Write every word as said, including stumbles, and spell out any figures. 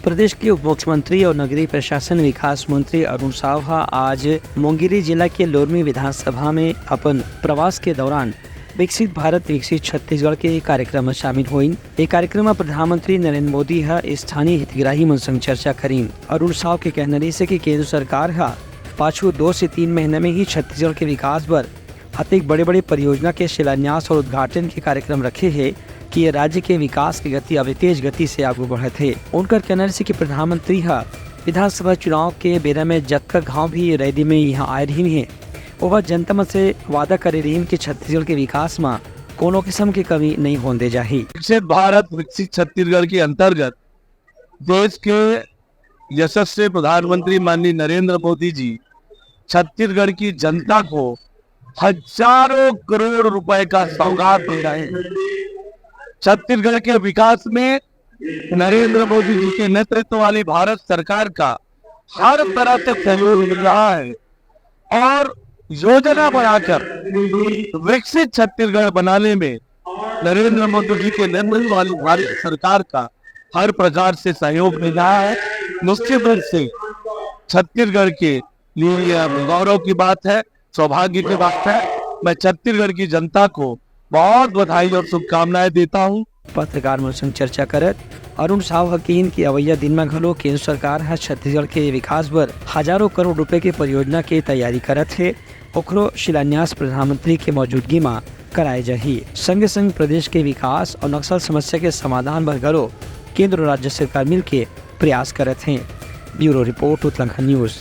प्रदेश के उप मुख्यमंत्री और नगरीय प्रशासन विकास मंत्री अरुण साव ह आज मुंगेली जिला के लोरमी विधानसभा में अपन प्रवास के दौरान विकसित भारत विकसित छत्तीसगढ़ के कार्यक्रम में शामिल होइन। ये कार्यक्रम में प्रधानमंत्री नरेंद्र मोदी ह स्थानीय हितग्राही मन संग चर्चा करीन। अरुण साव के कहना रहिस हे कि केंद्र सरकार ह पाछू दो से तीन महीना में ही छत्तीसगढ़ के विकास बर अतेक बड़े-बड़े परियोजना के शिलान्यास और उद्घाटन के कार्यक्रम रखे हे कि ये राज्य के विकास के गति अब तेज गति से आगू बढ़त हे। उनकर कहना रहिस कि प्रधानमंत्री ह विधानसभा चुनाव के बेरा में जतका घाव भी रैली में यहाँ आए रहिन हे, ओहा जनता मन से वादा करे रहिन कि छत्तीसगढ़ के विकास म कोनो किस्म के कमी नहीं होन दे जाही। विकसित भारत, विकसित छत्तीसगढ़ के अंतर्गत देश के यशस्वी प्रधानमंत्री माननीय नरेंद्र मोदी जी छत्तीसगढ़ की जनता को हजारों करोड़ रुपए का सौगात दे रहे हैं। छत्तीसगढ़ के विकास में नरेंद्र मोदी जी के नेतृत्व वाली भारत सरकार का हर तरह से सहयोग मिल रहा है और योजना बनाकर विकसित छत्तीसगढ़ बनाने में नरेंद्र मोदी जी के नेतृत्व वाली भारत सरकार का हर प्रकार से सहयोग मिल रहा है। निश्चित रूप से छत्तीसगढ़ के लिए यह गौरव की बात है, सौभाग्य की बात है। मैं छत्तीसगढ़ की जनता को बहुत बधाई और शुभकामनाएं देता हूं। पत्रकार मन संग चर्चा करत अरुण साव ह कहिन कि अवइया दिन म घलो केंद्र सरकार ह छत्तीसगढ़ के विकास बर हजारों करोड़ रुपए के परियोजना के तैयारी करत हे, ओखरो शिलान्यास प्रधानमंत्री के मौजूदगी म कराए जाही। संगे संग प्रदेश के विकास और नक्सल समस्या के समाधान बर घलो केंद्र और राज्य सरकार मिलके प्रयास करत हे। ब्यूरो रिपोर्ट, उतलंघा न्यूज।